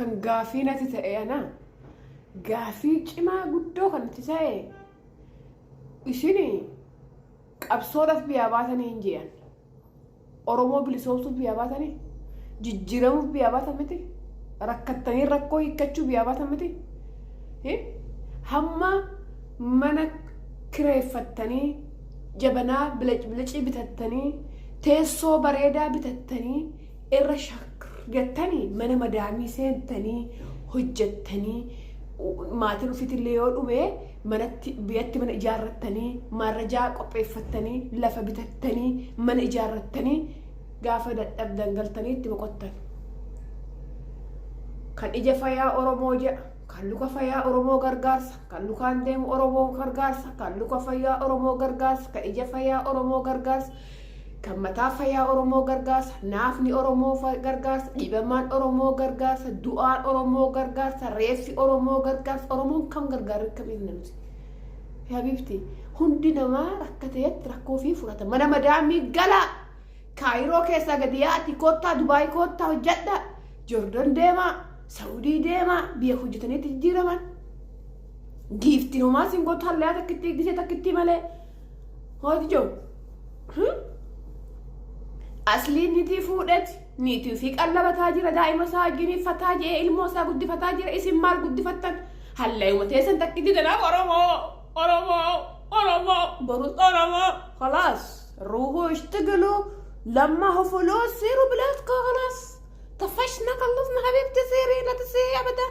Kan gaafii natti ta'e ana gaafii cimaa guddoo kan natti ta'e isin qabsoodhaaf biyyaa baatanii hin jeeyan. Oromoo bilisoomsuuf biyyaa baatanii jijjiiramuuf biyyaa baatan miti rakkattanii rakkoo hiikkachuu biyyaa baatan miti. Hamma mana kireeffattanii jabanaa bilacii bitattanii teessoo bareedaa bitattanii irra shakkattanii mana madaamii seentanii hojjettanii maatiin ofiitillee yoo dhume manatti biyyatti mana ijaarrattanii maarrajaa qopheeffattanii lafa bitattanii mana ijaarrattanii gaafa dadhabdan galtanii itti boqottan. Kan ija fayyaa Oromoo jedha, kan luka fayyaa Oromoo gargaarsa, kan lukaan deemu Oromoo gargaarsa, kan luka fayyaa Oromoo gargaarsa, kan ija fayyaa Oromoo gargaarsa, kan mataa fayyaa Oromoo gargaarsa, naafni Oromoo gargaarsa, dhiibamaan Oromoo gargaarsa, du'aan Oromoo gargaarsa, reeffi Oromoo gargaarsa, Oromoon kam gargaarra kamiif namti. Habiibti hundi namaa rakkateetti rakkoo fi furata. Mana madaamii galaa. Kaayiroo keessaa gadi yaa'ati koottaa Dubaay koottaa hojjedha. Jordan deemaa, Saudii deemaa, biyya hojjetaniitti jijjiiraman. Giiftiin homaa siin gootu hallayyaa takkittii gisee takkittii malee. Hooti jiru. Asliin niitii fuudheeti niitii ofii qallabataa jira daa'ima isaa wajjin fataa jedhee ilmoo isaa guddifataa jira isin maal guddifattan hallayuma teessan takkitti tanaaf Oromoo Oromoo Oromoo borus Oromoo خلاص روحوا اشتغلوا لما فلوس سيروا بلادكم خلاص طفشنا خلصنا حبيبتي سيري لا تسيري ابدا.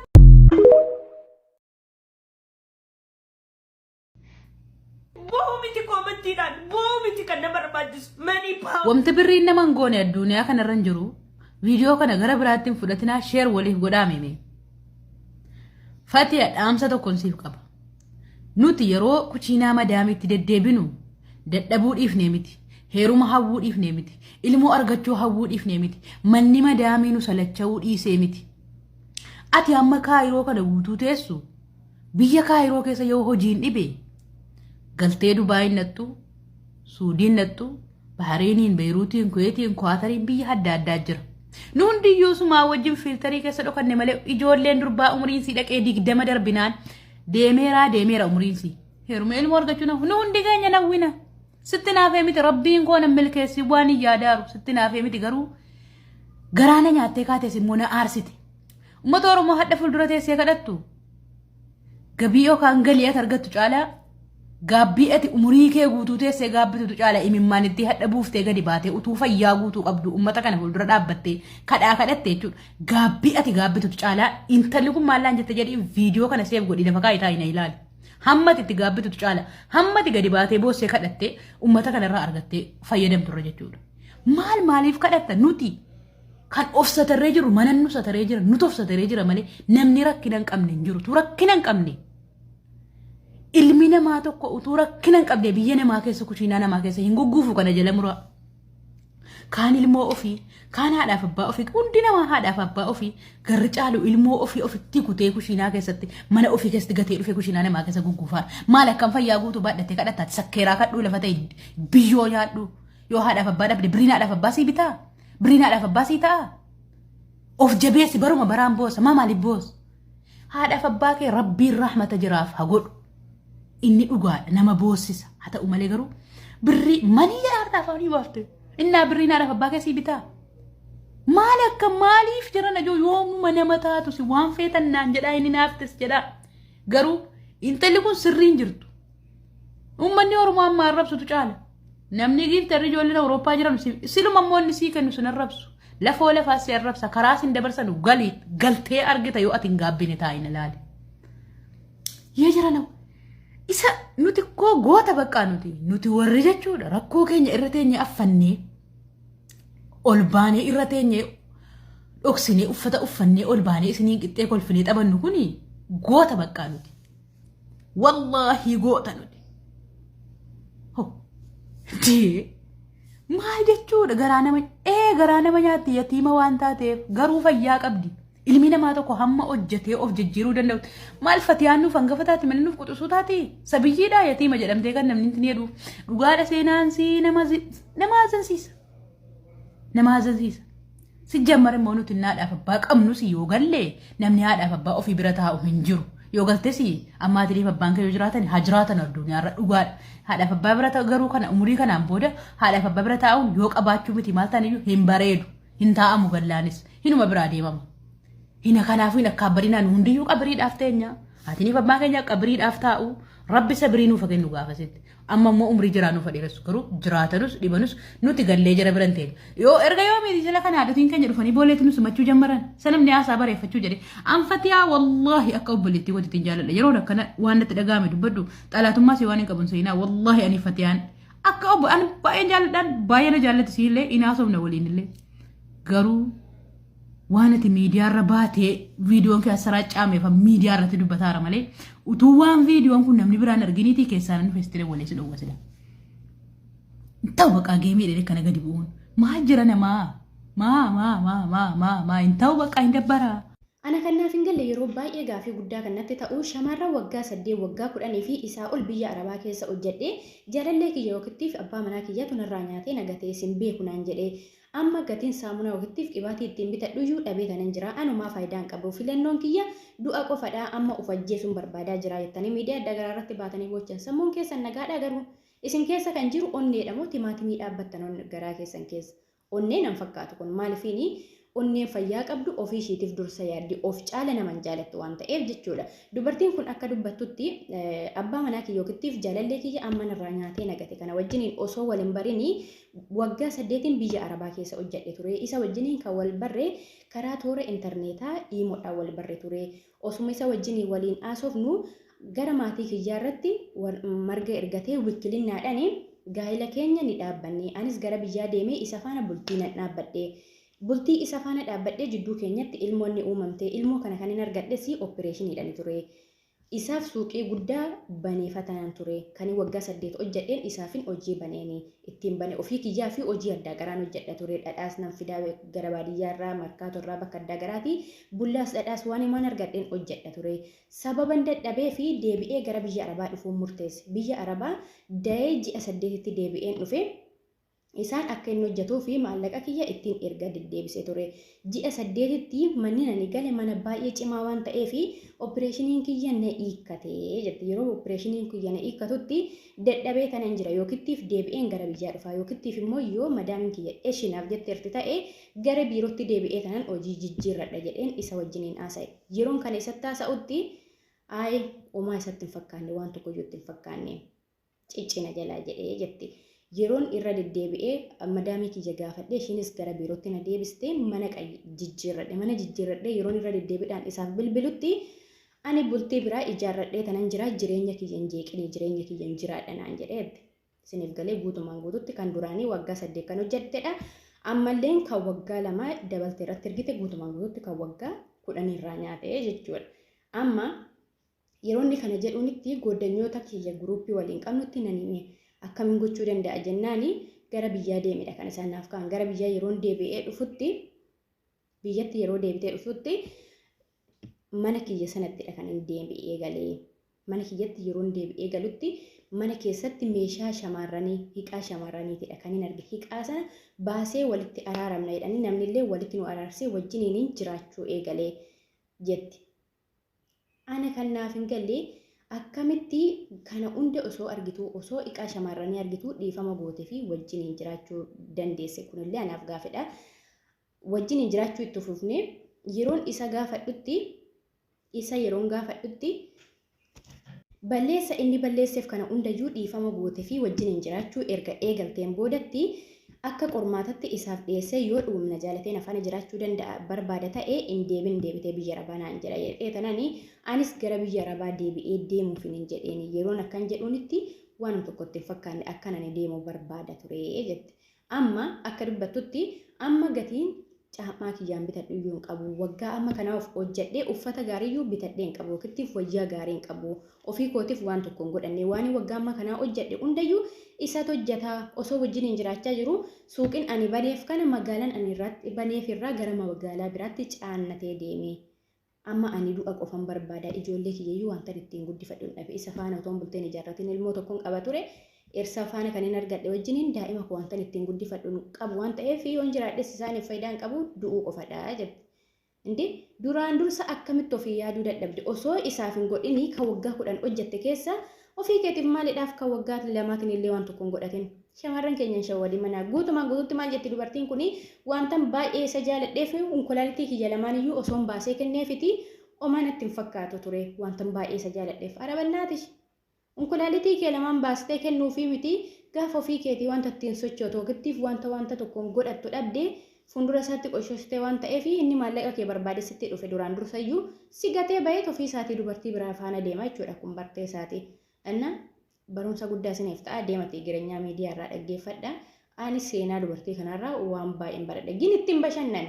Bu'uu miti koomentiidhaan bu'uu miti kan nama barbaachisu manii power. Wamti birriin nama hin goone addunyaa kanarra hin jiru. Viidiyoo kana gara biraatti hin fudhatinaa share waliif godhaa mime. Fatiya dhaamsa tokkon siif qaba. Nuti yeroo kuchiinaa madaamiitti deddeebinu dadhabuu dhiifnee miti. Heeruma hawwuu dhiifnee miti. Ilmoo argachuu hawwuu dhiifnee miti. Manni madaamii nu salacha'uu dhiisee miti. Ati amma kaayiroo kana guutuu teessu biyya kaayiroo keessa yoo hojiin dhibe galtee Dubaayin nattu, Suudiin nattu, Bahreeniin, Beeruutiin, Kuweetiin, Kuwaatariin biyya adda addaa jira. Nu hundiyyuu sumaa wajjin fiiltarii keessa dhokanne malee ijoolleen durbaa umriin sii dhaqee 20 darbinaan deemeeraa deemeera umriin sii. Heeruma ilmoo argachuu nu hundi keenya nawwina. Sitti naafee miti rabbiin koo nan milkeessi waan hin yaadaaru sitti naafee miti garuu garaana nyaattee kaates immoo na aarsite. Uummata Oromoo hadha fuuldura teessee kadhattu gabii yookaan galii ati argattu caalaa gaabbii ati umurii kee guutuu teessee gaabbitutu caala imimmaan itti hadha buuftee gadi baatee utuu fayyaa guutuu qabdu uummata kana fuuldura dhaabbattee kadhaa kadhatte jechuudha. Gaabbii ati gaabbitutu caalaa intalli kun maallaan jette jedhii viidiyoo kana seef godhii lafa kaa'ii taa'ii na ilaali. Hamma ati itti gaabbitutu caala hamma ati gadi baatee boossee kadhattee uummata kanarraa argattee fayyadamturra jechuudha. Maal maaliif kadhatta nuti kan of satarree jiru mana nu sataree jira nutu of sataree jira malee namni rakkina hin qabne hin jiru. Utuu rakkina hin qabne ilmi namaa tokko utuu rakkina hin qabne biyya namaa keessa kushiinaa namaa keessa hin gugguufu kana jala muraa. Kaan ilmoo ofii, kaan haadhaaf abbaa ofii, hundi namaa haadhaaf abbaa ofii garri caalu ilmoo ofii ofitti kutee kushiinaa keessatti mana ofii keessatti gatee dhufee kushiinaa namaa keessa gugguufaa. Maal akkam fayyaa guutuu baadhattee kadhattaati sakkeeraa kadhuu lafa ta'e biyyoo nyaadhu yoo haadhaaf abbaa dhabde biriin haadhaaf abbaa sii bitaa biriin haadhaaf abbaa sii ta'a. Of jabeessi baruma baraan boosa maa maaliif boosa? Haadhaaf abbaa kee rabbiin rahmata jiraaf haa godhu. Inni dhugaadha nama boossisa haa ta'u malee garuu birrii manii haadhaaf abbaa baafte innaa birriin haadhaaf abbaa kee sii bitaa. Maal akka maaliif jiran ajoo yoomuma nama taatu si waan feetan naan jedhaa inni naaftes jedhaa. Garuu intalli kun sirriin jirtu. Uummanni Oromoo amma arrabsutu caala. Namni giiftarri ijoolleen Awurooppaa jiran siluma immoo inni sii kennu sin arrabsu. Lafoo lafaa si arrabsa karaa sin dabarsanu galii galtee argita yoo ati hin gaabbine taa'in ilaali. Yee jira nama. Isa nuti koo goota baqqaa nuti nuti warri jechuudha rakkoo keenya irra teenye affannee ol baanee irra teenye dhoksinee uffata uffannee ol baanee isiniin qixxee kolfinee taphannu kuni goota baqqaa nuti. Wallaahii goota nuti. Ho. Dee. Maal jechuudha garaa nama ee garaa nama nyaatti yatiima waan taateef garuu fayyaa qabdi. Ilmi namaa tokko hamma hojjetee of jijjiiruu danda'u. Maal fatiyaan nuuf hangafa taati malee nuuf quxisuu taati. Sabiyyiidhaa yatiima jedhamtee kan namni hin jedhu. Dhugaadha seenaan sii nama nama hazansiisa. Nama hazansiisa. Sijjammar immoo nuti haadhaaf abbaa qabnus yoo galle namni haadhaaf abbaa ofii bira taa'u hin jiru. Yoo galtes ammaatiliif abbaan kee yoo jiraatan haa jiraatan addunyaarra dhugaadha. Haadhaaf abbaa bira garuu kana umurii kanaan booda haadhaaf abbaa bira taa'uun yoo qabaachuu miti maal ta'an iyyuu hin bareedu. Hin taa'amu gallaanis hinuma biraa deemama. Hina kanaafuu hin akka abbadinaan hundiyyuu qabriidhaaf teenya. Haatiniif abbaan keenya qabriidhaaf taa'u rabbi sabirii nuuf kennu gaafasitti. Amma immoo umrii jiraa nuuf dheeressu garuu jiraatanus dhibanus nuti gallee jara biran teenya. Yoo erga yoo miiti jala kana haadhotiin keenya dhufanii booleetu nu simachuu jammaran. Sanamni haasaa bareeffachuu jedhe. Anfatiyaa wallaahi akka obboleettii wajjin jaaladha. Yeroon akkana waan natti dhaga'ame dubbadhu xalaatummaa si waan hin qabun seenaa wallaahi ani fatiyaan akka obbo ani baay'een jaaladhaan baay'ee na jaallatti siillee hin haasofna waliin illee. Garuu waan ati miidiyaarra baatee viidiyoon kee asirraa caameef miidiyaa irratti dubbataara malee utuu waan viidiyoon kun namni biraan arginiitii keessaa namni feestilee walii si dhowwa sila. Ta'u baqaa geemii dheedhe kana gadi bu'uun maal jira namaa maa maa maa maa maa maa hin ta'u baqaa hin dabbaraa. Ana kan naaf hin galle yeroo baay'ee gaafii guddaa kan natti ta'u shamarran waggaa 8 waggaa 10 fi isaa ol biyya Arabaa keessa hojjedhee jaalallee kiyya yookiin abbaa manaa kiyyatu narraa nyaatee na gatee sin beeku naan jedhee amma gatiin saamunaa yookiin qibaatii ittiin bitadhuyyuu dhabee tanan jira anumaa faayidaa hin qabu filannoon kiyya du'a qofadha amma of ajjeesuun barbaadaa jira jettanii miidiyaa adda garaa irratti baatanii boochan sammuun keessan nagaadhaa garuu isin keessa kan jiru onneedha moo timaatimii dhaabbattan garaa keessan keessa onnee nan fakkaatu kun maalifiini onneen fayyaa qabdu ofii ishiitiif dursa yaaddi of caala naman jaalattu waan ta'eef jechuudha. Dubartiin kun akka dubbattutti abbaa manaa kiyya yookiin jaalallee kiyya amma narraa nyaatee nagate kana wajjiniin osoo wal hin barinii waggaa 8 biyya Arabaa keessa hojjedhe ture. Isa wajjiniin kan wal barre karaa toora intarneetaa iimoodhaan wal barre ture. Osuma isa wajjiniin waliin haasofnu gara maatii kiyyaa irratti marga ergatee wikilinnaadhaan gaa'ila keenya ni dhaabbanne. Anis gara biyyaa deemee isa faana bultii nan dhaabbadhe. Bultii isa faana dhaabbadhee jidduu keenyatti ilmoonni uumamte. Ilmoo kana kan hin argadhes opereeshiniidhaan ture. Isaaf suuqii guddaa baneefatanan ture. Kan waggaa 8 hojjedheen isaafin hojii baneeni. Ittiin bane ofii kiyyaa fi hojii addaa garaan hojjedha ture. Dhadhaas nan fidaa gara baadiyyaarraa, markaatorraa bakka addaa garaatii bullaas dhadhaas waan himaan argadheen hojjedha ture. Sababan dadhabee fi deebi'ee gara biyya Arabaa dhufuun murteesse. Biyya Arabaa da'ee ji'a 8tti deebi'een dhufe. Isaan akka inni hojjetuu fi maallaqa kiyya ittiin erga deddeebisee ture. Ji'a 8tti manni nani gale mana baay'ee cimaa waan ta'eef opereeshiniin kiyya na hiikkate jette. Yeroo opereeshiniin kiyya na hiikkatutti dadhabee tanan jira yookittiif deebi'een gara biyyaa dhufa yookittiif immoo yoo madaamiin kiyya eshinaaf jetteerti ta'e gara biirootti deebi'ee tanan hojii jijjiirradha jedheen isa wajjiniin haasa'e. Yeroon kana isatti haasa'utti ayi homaa isatti hin fakkaanne waan tokkoyyuu itti hin fakkaanne ciccina jalaa jedhee jetti. Yeroon irra deddeebi'ee madaamii kiyya gaafadhe ishiinis gara biirootti na deebistee mana jijjiirradhe. Mana jijjiirradhee yeroon irra deddeebiidhaan isaaf bilbilutti ani bultii biraa ijaarradhee tanan jira jireenya kiyya hin jeeqinii jireenya kiyya hin jiraadha naan jedhee. Isiniif galee guutumaan guututti kan duraanii waggaa 8 kan hojjettedha. Ammalleen kan waggaa 2 dabalte irratti ergite guutumaan guututti kan waggaa 10 irraa nyaate jechuudha. Amma yeroo inni kana jedhuunitti goddanyoota kiyya guruuppii waliin qabnutti nan hime. Akkamiin gochuu danda'a jennaani gara biyyaa deemedha kan isaan naaf ka'an. Gara biyyaa yeroon deebi'ee dhufutti biyyatti yeroo deebitee dhufutti mana kiyya sanattidha kan inni deebi'ee galee. Mana kiyyatti yeroon deebi'ee galutti mana keessatti meeshaa shamarranii hiqaa shamarraniitidha kan hin arge. Hiqaa sana baasee walitti araaramna jedhanii namnillee walitti nu araarsee wajjiniin jiraachuu eegalee jetti. Ana kan naaf hin galle akkamitti kana hunda osoo argituu osoo hiqaa shamarranii argituu dhiifama gootee fi wajjiniin jiraachuu dandeesse kunillee anaaf gaafidha. Wajjiniin jiraachuu itti fufnee yeroon isa gaafadhutti isa yeroon gaafadhutti balleessa inni balleesseef kana hundayyuu dhiifama gootee fi wajjiniin jiraachuu erga eegalteen boodatti akka qormaatatti isaaf dhiyeessee yoo dhugumna jaalateen afaan jiraachuu danda'a barbaada ta'e hin deebin deebitee biyya Arabaa naan jedha jedhee tanani anis gara biyya Arabaa deebi'ee deemuuf hin jedheeni yeroon akkan jedhuunitti waan tokkotti hin fakkaanne akkan ani deemu barbaada ture jette. Amma akka dubbattutti amma gatiin caammaa kiyyaan bitadhu iyyuu hin qabu. Waggaa amma kanaa of hojjedhee uffata gaariiyyuu bitadhee hin qabu. Yookiin wayyaa gaarii hin qabu. Ofii kootiif waan tokko hin godhanne. Waan waggaa amma kanaa hojjedhe hundayyuu isatu hojjetaa osoo wajjiniin jiraachaa jiru suuqiin ani baneef kana magaalaan ani irratti baneef irraa gara magaalaa biraatti caannatee deeme. Amma ani du'a qofan barbaada ijoollee kiyyayyuu wanta ittiin guddifadhu hin dhabe. Isa faana otoon bulteen ijaarratiin ilmoo tokkoon qaba ture. Dhirsa faana kan hin argadhe wajjiniin daa'ima koo wantan ittiin guddifadhu qabu waan ta'eef yoon jiraadhes isaaniif faayidaa hin qabu, du'uu qofadha jette. Indi duraan dursa akkamitti ofii yaaduu dadhabde? Osoo isaaf hin godhinii kan waggaa 10 hojjette keessa ofii keetiif maaliidhaaf kan waggaa lamaatiin illee waan tokko hin godhatin? Shamarran keenya hin shawwadin manaa. Guutumaan guututti maal jetti dubartiin kuni? Wantan baay'ee isa jaaladheef konkolaataa kiyya lamaan iyyuu osoon baasee kenneefiti omaa natti hin fakkaatu ture, wantan baay'ee isa jaaladheef. Arabannaatish. Konkolaataa kee lamaan baastee kennuufii miti, gaafa ofii keetii wanta ittiin sochootu yookiin wanta tokkoon godhattu dhabdee fuuldura isaatti qoshostee waan ta'eef, inni maallaqa kee barbaade sitti dhufe duraan dursayyuu si gatee baheet ofii isaatii dubartii biraa faana deema jechuudha, kun bartee isaati. Inna barumsa guddaa isiniif ta'a, deematee jireenyaa miidiyaa irraa dhaggeeffadha. Ani seenaa dubartii kanarraa waan baay'een baradha. Gin ittiin bashannan.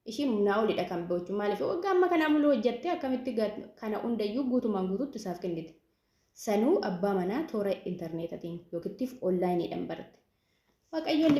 Ishiin humnaa olidha kan beektu, maaliif waggaa amma kanaa muluu hojjattee akkamitti kana hundayyuu guutumaan guututti isaaf kennite? Sanuu abbaa manaa toora intarneetatiin yookiin onlaayiniidhaan baratte. Waaqayyoon